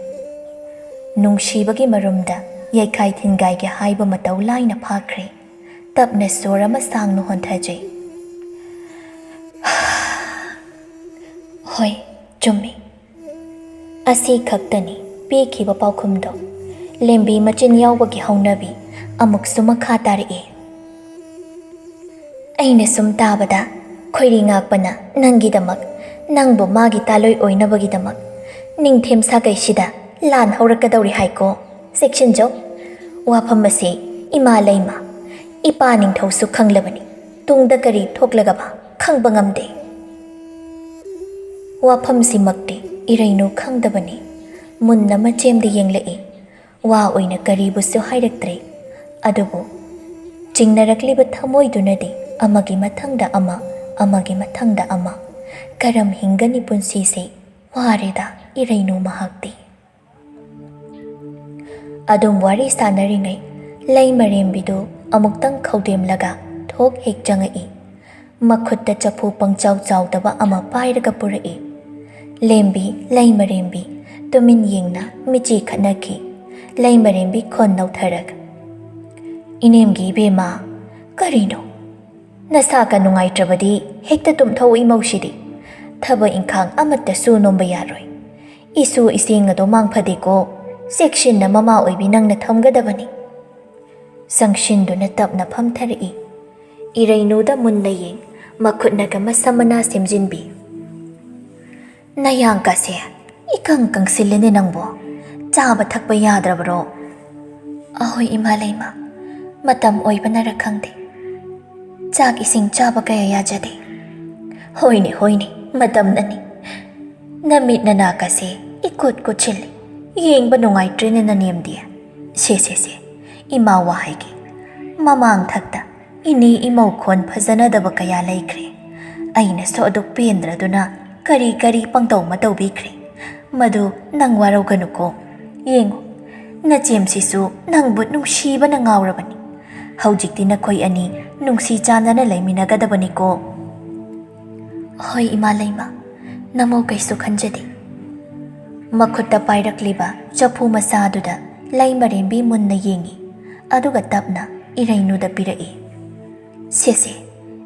ꯅꯨꯡꯁꯤꯕꯒꯤ ꯃꯔꯨꯝꯗ ꯌꯩꯈꯥꯏ ꯊꯤꯟꯒꯥꯏꯒꯦ ꯍꯥꯏꯕ ꯃꯇꯧ ꯂꯥꯏꯅ ꯐꯥꯈ꯭ꯔꯦ꯫ ꯇꯞꯅ ꯁꯣꯔ ꯑꯃ ꯁꯥꯡꯅ ꯍꯣꯟꯊꯖꯩ꯫ "ꯍꯣꯏ, ꯆꯨꯝꯃꯤ꯫ ꯑꯁꯤ ꯈꯛꯇꯅꯤ ꯄꯤꯈꯤꯕ ꯄꯥꯎꯈꯨꯝꯗꯣ"꯫ ꯂꯦꯝꯕꯤ ꯃꯆꯤꯟ ꯌꯥꯎꯕꯒꯤ ꯍꯧꯅꯕꯤ ꯑꯃꯨꯛꯁꯨ ꯃꯈꯥ ꯇꯥꯔꯛꯏ꯫ "ꯑꯩꯅ ꯁꯨꯝ ꯇꯥꯕꯗ ꯈꯣꯏꯔꯤ ꯉꯥꯛꯄꯅ ꯅꯪꯒꯤꯗꯃꯛ, ꯅꯪꯕꯨ ꯃꯥꯒꯤ ꯇꯥꯂꯣꯏ ꯑꯣꯏꯅꯕꯒꯤꯗꯃꯛ ꯅꯤꯡꯊꯦꯝ ꯁꯥꯒꯩꯁꯤꯗ ꯂꯥꯟ ꯍꯧꯔꯛꯀꯗꯧꯔꯤ ꯍꯥꯏꯀꯣ꯫ ꯆꯦꯛꯁꯤꯟꯖꯧ꯫ ꯋꯥꯐꯝ ꯑꯁꯤ ꯏꯃꯥ ꯂꯩꯃ, ꯏꯄꯥ ꯅꯤꯡꯊꯧꯁꯨ ꯈꯪꯂꯕꯅꯤ"꯫ ꯇꯨꯡꯗ ꯀꯔꯤ ꯊꯣꯛꯂꯒꯕ ꯈꯪꯕ ꯉꯝꯗꯦ꯫ ꯋꯥꯐꯝꯁꯤꯃꯛꯇꯤ ꯏꯔꯩꯅꯨ ꯈꯪꯗꯕꯅꯤ꯫ ꯃꯨꯟꯅ ꯃꯆꯦꯝꯗ ꯌꯦꯡꯂꯛꯏ꯫ ꯋꯥ ꯑꯣꯏꯅ ꯀꯔꯤꯕꯨꯁꯨ ꯍꯥꯏꯔꯛꯇ꯭ꯔꯦ꯫ ꯑꯗꯨꯕꯨ ꯆꯤꯡꯅꯔꯛꯂꯤꯕ ꯊꯃꯣꯏꯗꯨꯅꯗꯤ ꯑꯃꯒꯤ ꯃꯊꯪꯗ ꯑꯃ, ꯑꯃꯒꯤ ꯃꯊꯪꯗ ꯑꯃ꯫ ꯀꯔꯝ ꯍꯤꯡꯒꯅꯤ ꯄꯨꯟꯁꯤꯁꯦ? ꯋꯥꯔꯦꯗ ꯏꯔꯩꯅꯨ ꯃꯍꯥꯛꯇꯤ꯫ ꯑꯗꯨꯝ ꯋꯥꯔꯤ ꯁꯥꯟꯅꯔꯤꯉꯩ ꯂꯩ ꯃꯔꯦꯝꯕꯤꯗꯨ ꯑꯃꯨꯛꯇꯪ ꯈꯧꯗꯦꯝꯂꯒ ꯊꯣꯛ ꯍꯦꯛ ꯆꯪꯉꯛꯏ꯫ ꯃꯈꯨꯠꯇ ꯆꯐꯨ ꯄꯪꯆꯥꯎ ꯆꯥꯎꯗꯕ ꯑꯃ ꯄꯥꯏꯔꯒ ꯄꯨꯔꯛꯏ꯫ ꯂꯦꯝꯕꯤ, ꯂꯩ ꯃꯔꯦꯝꯕꯤ ꯇꯨꯃꯤꯟ ꯌꯦꯡꯅ ꯃꯤꯠꯆꯤ ꯈꯠꯅꯈꯤ꯫ ꯂꯩ ꯃꯔꯦꯝꯕꯤ ꯈꯣꯟ ꯅꯧꯊꯔꯒ, "ꯏꯅꯦꯝꯒꯤ ꯏꯕꯦꯝꯃ, ꯀꯔꯤꯅꯣ? ꯅꯁꯥꯒ ꯅꯨꯡꯉꯥꯏꯇ꯭ꯔꯕꯗꯤ ꯍꯦꯛꯇ ꯇꯨꯝꯊꯣꯛꯎ ꯏꯃꯧꯁꯤꯗꯤ꯫ ꯊꯕꯛ ꯏꯪꯈꯥꯡ ꯑꯃꯠꯇꯁꯨ ꯅꯣꯝꯕ ꯌꯥꯔꯣꯏ꯫ ꯏꯁꯨ ꯏꯁꯤꯡ ꯑꯗꯣ ꯃꯥꯡ ꯐꯗꯦꯀꯣ꯫ ꯆꯦꯛꯁꯤꯟꯅ ꯃꯃꯥ ꯑꯣꯏꯕꯤ ꯅꯪꯅ ꯊꯝꯒꯗꯕꯅꯤ꯫" ꯆꯪꯁꯤꯟꯗꯨꯅ ꯇꯞꯅ ꯐꯝꯊꯔꯛꯏ꯫ ꯏꯔꯩꯅꯨꯗ ꯃꯨꯟꯅ ꯌꯦꯡ, ꯃꯈꯨꯠꯅꯒ ꯃꯁꯝ ꯃꯅꯥ ꯁꯦꯝꯖꯤꯟꯕꯤ꯫ "ꯅꯌꯥꯡꯀꯁꯦ ꯏꯀꯪ ꯀꯪꯁꯤꯜꯂꯦꯅꯦ ꯅꯪꯕꯣ꯫ ꯆꯥꯕ ꯊꯛꯄ ꯌꯥꯗ꯭ꯔꯕꯔꯣ?" "ꯑꯍꯣꯏ ꯏꯃꯥ ꯂꯩꯃ, ꯃꯇꯝ ꯑꯣꯏꯕꯅꯔ ꯈꯪꯗꯦ, ꯆꯥꯛ ꯏꯁꯤꯡ ꯆꯥꯕ ꯀꯌꯥ ꯌꯥꯖꯗꯦ꯫" "ꯍꯣꯏꯅꯦ, ꯍꯣꯏꯅꯦ, ꯃꯇꯝꯅꯅꯤ꯫ ꯅꯃꯤꯠ ꯅꯅꯥꯀꯁꯦ ꯏꯀꯨꯠ ꯀꯨꯠꯁꯤꯜꯂꯤ꯫ ꯌꯦꯡꯕ ꯅꯨꯡꯉꯥꯏꯇ꯭ꯔꯦꯅꯦ ꯅꯅꯦꯝꯗꯤ꯫ ꯁꯦ, ꯁꯦ, ꯁꯦ, ꯏꯃꯥ ꯋꯥ ꯍꯥꯏꯒꯦ꯫ ꯃꯃꯥꯡ ꯊꯛꯇ ꯏꯅꯦ ꯏꯃꯧ ꯈꯣꯟ ꯐꯖꯅꯗꯕ ꯀꯌꯥ ꯂꯩꯈ꯭ꯔꯦ꯫ ꯑꯩꯅꯁꯨ ꯑꯗꯨꯛ ꯄꯦꯟꯗ꯭ꯔꯗꯨꯅ ꯀꯔꯤ ꯀꯔꯤ ꯄꯪꯇꯧ ꯃꯇꯧꯕꯤꯈ꯭ꯔꯦ꯫ ꯃꯗꯨ ꯅꯪ ꯋꯥꯔꯧꯒꯅꯨꯀꯣ꯫ ꯌꯦꯡꯉꯨ, ꯅꯆꯦꯝꯁꯤꯁꯨ ꯅꯪꯕꯨ ꯅꯨꯡꯁꯤꯕꯅ ꯉꯥꯎꯔꯕꯅꯤ꯫ ꯍꯧꯖꯤꯛꯇꯤ ꯅꯈꯣꯏ ꯑꯅꯤ ꯅꯨꯡꯁꯤ ꯆꯥꯟꯅꯅ ꯂꯩꯃꯤꯟꯅꯒꯗꯕꯅꯤꯀꯣ꯫" "ꯍꯣꯏ ꯏꯃꯥ ꯂꯩꯃ, ꯅꯃꯧ ꯀꯩꯁꯨ ꯈꯟꯖꯗꯦ꯫" ꯃꯈꯨꯠꯇ ꯄꯥꯏꯔꯛꯂꯤꯕ ꯆꯐꯨ ꯃꯆꯥꯗꯨꯗ ꯂꯩ ꯃꯔꯦꯝꯕꯤ ꯃꯨꯟꯅ ꯌꯦꯡꯉꯤ, ꯑꯗꯨꯒ ꯇꯞꯅ ꯏꯔꯩꯅꯨꯗ ꯄꯤꯔꯛꯏ꯫ "ꯁꯦ, ꯁꯦ,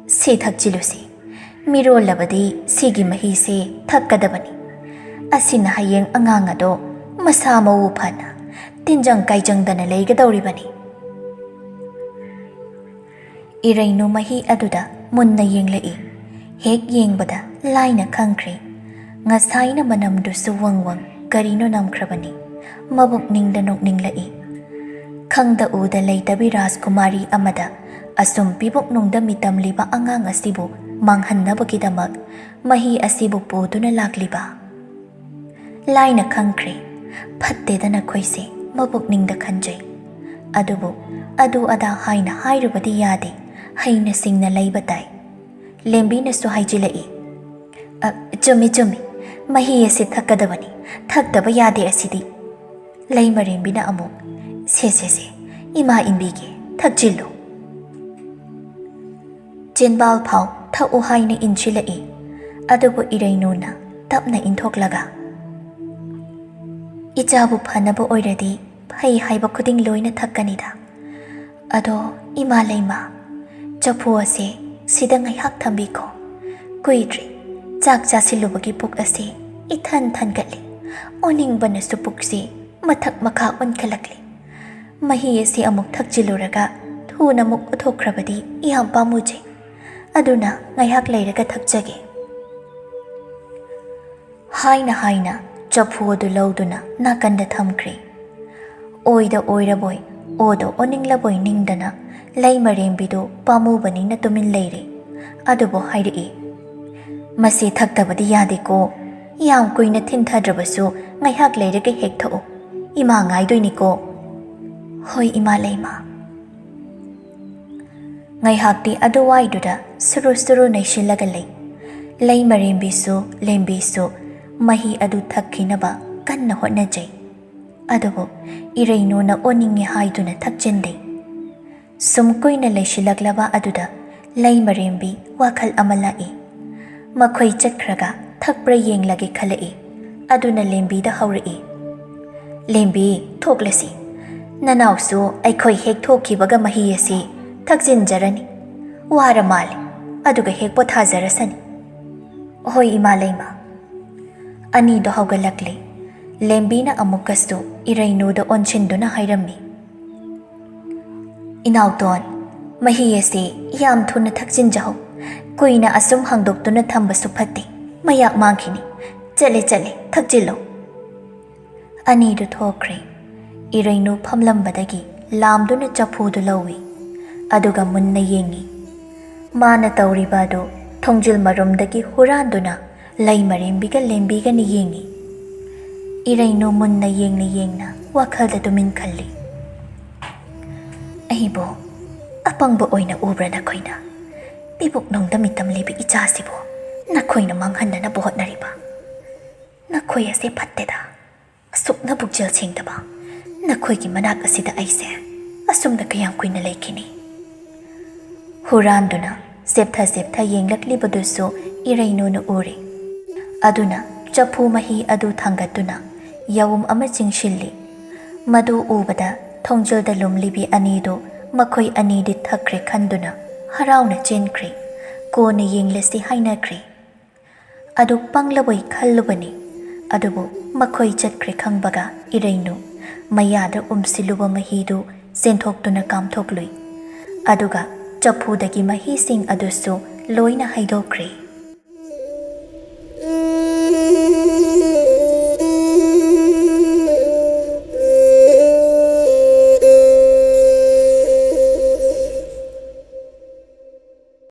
ꯁꯤ ꯊꯛꯆꯤꯜꯂꯨꯁꯤ꯫ ꯃꯤꯔꯣꯜꯂꯕꯗꯤ ꯁꯤꯒꯤ ꯃꯍꯤꯁꯦ ꯊꯛꯀꯗꯕꯅꯤ꯫ ꯑꯁꯤꯅ ꯍꯌꯦꯡ ꯑꯉꯥꯡ ꯑꯗꯣ ꯃꯁꯥ ꯃꯎ ꯐꯅ, ꯇꯤꯟꯖꯪ ꯀꯥꯏꯖꯪꯗꯅ ꯂꯩꯒꯗꯧꯔꯤꯕꯅꯤ꯫" ꯏꯔꯩꯅꯨ ꯃꯍꯤ ꯑꯗꯨꯗ ꯃꯨꯟꯅ ꯌꯦꯡꯂꯛꯏ꯫ ꯍꯦꯛ ꯌꯦꯡꯕꯗ ꯂꯥꯏꯅ ꯈꯪꯈ꯭ꯔꯦ꯫ ꯉꯁꯥꯏꯅ ꯃꯅꯝꯗꯨꯁꯨ ꯋꯪ ꯋꯪ ꯀꯔꯤꯅꯣ ꯅꯝꯈ꯭ꯔꯕꯅꯤ꯫ ꯃꯕꯨꯛꯅꯤꯡꯗ ꯅꯣꯛꯅꯤꯡꯂꯛꯏ꯫ ꯈꯪꯗ ꯎꯗ ꯂꯩꯇꯕꯤ ꯔꯥꯖꯀꯨꯃꯥꯔꯤ ꯑꯃꯗ ꯑꯁꯨꯝ ꯄꯤꯕꯨꯛꯅꯨꯡꯗ ꯃꯤꯇꯝꯂꯤꯕ ꯑꯉꯥꯡ ꯑꯁꯤꯕꯨ ꯃꯥꯡꯍꯟꯅꯕꯒꯤꯗꯃꯛ ꯃꯍꯤ ꯑꯁꯤꯕꯨ ꯄꯨꯗꯨꯅ ꯂꯥꯛꯂꯤꯕ꯫ ꯂꯥꯏꯅ ꯈꯪꯈ꯭ꯔꯦ, ꯐꯠꯇꯦꯗ ꯅꯈꯣꯏꯁꯦ, ꯃꯕꯨꯛꯅꯤꯡꯗ ꯈꯟꯖꯩ꯫ ꯑꯗꯨꯕꯨ ꯑꯗꯨ ꯑꯗꯥ ꯍꯥꯏꯅ ꯍꯥꯏꯔꯨꯕꯗꯤ ꯌꯥꯗꯦ, ꯍꯩꯅ ꯁꯤꯡꯅ ꯂꯩꯕ ꯇꯥꯏ꯫ ꯂꯦꯝꯕꯤꯅꯁꯨ ꯍꯥꯏꯖꯤꯜꯂꯛꯏ, "ꯑ, ꯆꯨꯝꯃꯤ, ꯆꯨꯝꯃꯤ, ꯃꯍꯤ ꯑꯁꯤ ꯊꯛꯀꯗꯕꯅꯤ, ꯊꯛꯇꯕ ꯌꯥꯗꯦ ꯑꯁꯤꯗꯤ"꯫ ꯂꯩꯃꯔꯦꯝꯕꯤꯅ ꯑꯃꯨꯛ, "ꯁꯦ, ꯁꯦ, ꯁꯦ, ꯏꯃꯥ ꯏꯟꯕꯤꯒꯦ, ꯊꯛꯆꯤꯜꯂꯨ"꯫ ꯆꯦꯟꯕꯥꯜ ꯐꯥꯎ ꯊꯛꯎ ꯍꯥꯏꯅ ꯏꯟꯁꯤꯜꯂꯛꯏ꯫ ꯑꯗꯨꯕꯨ ꯏꯔꯩꯅꯨꯅ ꯇꯞꯅ ꯏꯟꯊꯣꯛꯂꯒ, "ꯏꯆꯥꯕꯨ ꯐꯅꯕ ꯑꯣꯏꯔꯗꯤ ꯐꯩ ꯍꯥꯏꯕ ꯈꯨꯗꯤꯡ ꯂꯣꯏꯅ ꯊꯛꯀꯅꯤꯗ꯫ ꯑꯗꯣ ꯏꯃꯥ ꯂꯩꯃ, ꯆꯐꯨ ꯑꯁꯦ ꯁꯤꯗ ꯉꯥꯏꯍꯥꯛ ꯊꯝꯕꯤꯈꯣ꯫ ꯀꯨꯏꯗ꯭ꯔꯤ, ꯆꯥꯛ ꯆꯥꯁꯤꯜꯂꯨꯕꯒꯤ ꯄꯨꯛ ꯑꯁꯤ ꯏꯊꯟ ꯊꯟꯒꯠꯂꯤ꯫ ꯑꯣꯅꯤꯡꯕꯅꯁꯨ ꯄꯨꯛꯁꯤ ꯃꯊꯛ ꯃꯈꯥ ꯑꯣꯟꯈꯠꯂꯛꯂꯤ꯫ ꯃꯍꯤ ꯑꯁꯤ ꯑꯃꯨꯛ ꯊꯛꯆꯤꯜꯂꯨꯔꯒ ꯊꯨꯅ ꯑꯃꯨꯛ ꯎꯊꯣꯛꯈ꯭ꯔꯕꯗꯤ ꯌꯥꯝ ꯄꯥꯝꯃꯨꯖꯩ꯫ ꯑꯗꯨꯅ ꯉꯥꯏꯍꯥꯛ ꯂꯩꯔꯒ ꯊꯛꯆꯒꯦ"꯫ ꯍꯥꯏꯅ ꯍꯥꯏꯅ ꯆꯐꯨ ꯑꯗꯨ ꯂꯧꯗꯨꯅ ꯅꯥꯀꯟꯗ ꯊꯝꯈ꯭ꯔꯦ꯫ ꯑꯣꯏꯗ ꯑꯣꯏꯔꯕꯣꯏ, ꯑꯣꯗ ꯑꯣꯅꯤꯡꯂꯕꯣꯏ ꯅꯤꯡꯗꯅ ꯂꯩꯃꯔꯦꯝꯕꯤꯗꯨ ꯄꯥꯝꯃꯨꯕꯅꯤꯅ ꯇꯨꯃꯤꯟ ꯂꯩꯔꯦ꯫ ꯑꯗꯨꯕꯨ ꯍꯥꯏꯔꯛꯏ, "ꯃꯁꯤ ꯊꯛꯇꯕꯗꯤ ꯌꯥꯗꯦꯀꯣ꯫ ꯌꯥꯝ ꯀꯨꯏꯅ ꯊꯤꯟꯊꯗ꯭ꯔꯕꯁꯨ ꯉꯥꯏꯍꯥꯛ ꯂꯩꯔꯒ ꯍꯦꯛ ꯊꯛꯎ꯫ ꯏꯃꯥ ꯉꯥꯏꯗꯣꯏꯅꯤꯀꯣ"꯫ "ꯍꯣꯏ, ꯏꯃꯥ ꯂꯩꯃ"꯫ ꯉꯥꯏꯍꯥꯛꯇꯤ ꯑꯗꯨꯋꯥꯏꯗꯨꯗ ꯁꯨꯔꯨ ꯁꯨꯔꯨ ꯅꯩꯁꯤꯜꯂꯒ ꯂꯩ꯫ ꯂꯩꯃꯔꯦꯝꯕꯤꯁꯨ ꯂꯦꯝꯕꯤꯁꯨ ꯃꯍꯤ ꯑꯗꯨ ꯊꯛꯈꯤꯅꯕ ꯀꯟꯅ ꯍꯣꯠꯅꯖꯩ꯫ ꯑꯗꯨꯕꯨ ꯏꯔꯩꯅꯨꯅ ꯑꯣꯅꯤꯡꯉꯤ ꯍꯥꯏꯗꯨꯅ ꯊꯛꯆꯤꯟꯗꯦ꯫ ꯁꯨꯝ ꯀꯨꯏꯅ ꯂꯩꯁꯤꯜꯂꯛꯂꯕ ꯑꯗꯨꯗ ꯂꯩꯃꯔꯦꯝꯕꯤ ꯋꯥꯈꯜ ꯑꯃ ꯂꯥꯛꯏ꯫ ꯃꯈꯣꯏ ꯆꯠꯈ꯭ꯔꯒ ꯊꯛꯄ꯭ꯔꯥ ꯌꯦꯡꯂꯒꯦ ꯈꯜꯂꯛꯏ꯫ ꯑꯗꯨꯅ ꯂꯦꯝꯕꯤꯗ ꯍꯧꯔꯛꯏ, "ꯂꯦꯝꯕꯤ, ꯊꯣꯛꯂꯁꯤ꯫ ꯅꯅꯥꯎꯁꯨ ꯑꯩꯈꯣꯏ ꯍꯦꯛ ꯊꯣꯛꯈꯤꯕꯒ ꯃꯍꯤ ꯑꯁꯤ ꯊꯛꯆꯤꯟꯖꯔꯅꯤ꯫ ꯋꯥꯔ ꯃꯥꯜꯂꯦ꯫ ꯑꯗꯨꯒ ꯍꯦꯛ ꯄꯣꯊꯥꯖꯔꯁꯅꯤ"꯫ "ꯍꯣꯏ, ꯏꯃꯥ ꯂꯩꯃ"꯫ ꯑꯅꯤꯗꯣ ꯍꯧꯒꯠꯂꯛꯂꯦ꯫ ꯂꯦꯝꯕꯤꯅ ꯑꯃꯨꯛꯀꯁꯨ ꯏꯔꯩꯅꯨꯗ ꯑꯣꯟꯁꯤꯟꯗꯨꯅ ꯍꯥꯏꯔꯝꯃꯤ, "ꯏꯅꯥꯎꯇꯣꯟ, ꯃꯍꯤ ꯑꯁꯤ ꯌꯥꯝ ꯊꯨꯅ ꯊꯛꯆꯤꯟꯖꯍꯧ꯫ ꯀꯨꯏꯅ ꯑꯁꯨꯝ ꯍꯥꯡꯗꯣꯛꯇꯨꯅ ꯊꯝꯕꯁꯨ ꯐꯠꯇꯦ, ꯃꯌꯥꯛ ꯃꯥꯡꯈꯤꯅꯤ꯫ ꯆꯠꯂꯦ, ꯆꯠꯂꯦ, ꯊꯛꯆꯤꯜꯂꯨ"꯫ ꯑꯅꯤꯗꯨ ꯊꯣꯛꯈ꯭ꯔꯦ꯫ ꯏꯔꯩꯅꯨ ꯐꯝꯂꯝꯕꯗꯒꯤ ꯂꯥꯝꯗꯨꯅ ꯆꯐꯨꯗꯨ ꯂꯧꯏ꯫ ꯑꯗꯨꯒ ꯃꯨꯟꯅ ꯌꯦꯡꯏ꯫ ꯃꯥꯅ ꯇꯧꯔꯤꯕ ꯑꯗꯨ ꯊꯣꯡꯖꯤꯜ ꯃꯔꯨꯝꯗꯒꯤ ꯍꯨꯔꯥꯟꯗꯨꯅ ꯂꯩ ꯃꯔꯦꯝꯕꯤꯒ ꯂꯦꯝꯕꯤꯒꯅ ꯌꯦꯡꯏ꯫ ꯏꯔꯩꯅꯨ ꯃꯨꯟꯅ ꯌꯦꯡꯅ ꯌꯦꯡꯅ ꯋꯥꯈꯜꯗ ꯇꯨꯃꯤꯟ ꯈꯜꯂꯤ꯫ "ꯑꯩꯕꯨ ꯑꯄꯪꯕ ꯑꯣꯏꯅ ꯎꯕ꯭ꯔꯥ ꯅꯈꯣꯏꯅ? ꯄꯤꯕꯨꯛ ꯅꯨꯡꯗ ꯃꯤꯇꯝ ꯂꯩꯕ ꯏꯆꯥꯁꯤꯕꯨ ꯅꯈꯣꯏꯅ ꯃꯥꯡꯍꯟꯅꯅꯕ ꯍꯣꯠꯅꯔꯤꯕ? ꯅꯈꯣꯏ ꯑꯁꯦ ꯐꯠꯇꯦꯗ꯫ ꯑꯁꯨꯛꯅ ꯄꯨꯛꯆꯦꯜ ꯁꯦꯡꯗꯕ ꯅꯈꯣꯏꯒꯤ ꯃꯅꯥꯛ ꯑꯁꯤꯗ ꯑꯩꯁꯦ ꯑꯁꯨꯝꯅ ꯀꯌꯥꯝ ꯀꯨꯏꯅ ꯂꯩꯈꯤꯅꯤ?" ꯍꯨꯔꯥꯟꯗꯨꯅ ꯆꯦꯞꯊ ꯆꯦꯞꯊ ꯌꯦꯡꯂꯛꯂꯤꯕꯗꯨꯁꯨ ꯏꯔꯩꯅꯨꯅ ꯎꯔꯦ꯫ ꯑꯗꯨꯅ ꯆꯐꯨ ꯃꯍꯤ ꯑꯗꯨ ꯊꯥꯡꯒꯠꯇꯨꯅ ꯌꯥꯎꯝ ꯑꯃ ꯆꯤꯡꯁꯤꯜꯂꯤ꯫ ꯃꯗꯨ ꯎꯕꯗ ꯊꯣꯡꯖꯤꯜꯗ ꯂꯨꯝꯂꯤꯕꯤ ꯑꯅꯤꯗꯨ ꯃꯈꯣꯏ ꯑꯅꯤꯗꯤ ꯊꯛꯈ꯭ꯔꯦ ꯈꯟꯗꯨꯅ ꯍꯔꯥꯎꯅ ꯆꯦꯟꯈ꯭ꯔꯦ꯫ ꯀꯣꯟꯅ ꯌꯦꯡꯂꯁꯤ ꯍꯥꯏꯅꯈ꯭ꯔꯦ꯫ ꯑꯗꯨ ꯄꯪꯂꯕꯣꯏ ꯈꯜꯂꯨꯕꯅꯤ꯫ ꯑꯗꯨꯕꯨ ꯃꯈꯣꯏ ꯆꯠꯈ꯭ꯔꯦ ꯈꯪꯕꯒ ꯏꯔꯩꯅꯨ ꯃꯌꯥꯗ ꯎꯝꯁꯤꯜꯂꯨꯕ ꯃꯍꯤꯗꯨ ꯆꯦꯟꯊꯣꯛꯇꯨꯅ ꯀꯥꯝꯊꯣꯛꯂꯨꯏ꯫ ꯑꯗꯨꯒ ꯆꯐꯨꯗꯒꯤ ꯃꯍꯤꯁꯤꯡ ꯑꯗꯨꯁꯨ ꯂꯣꯏꯅ ꯍꯩꯗꯣꯛꯈ꯭ꯔꯦ꯫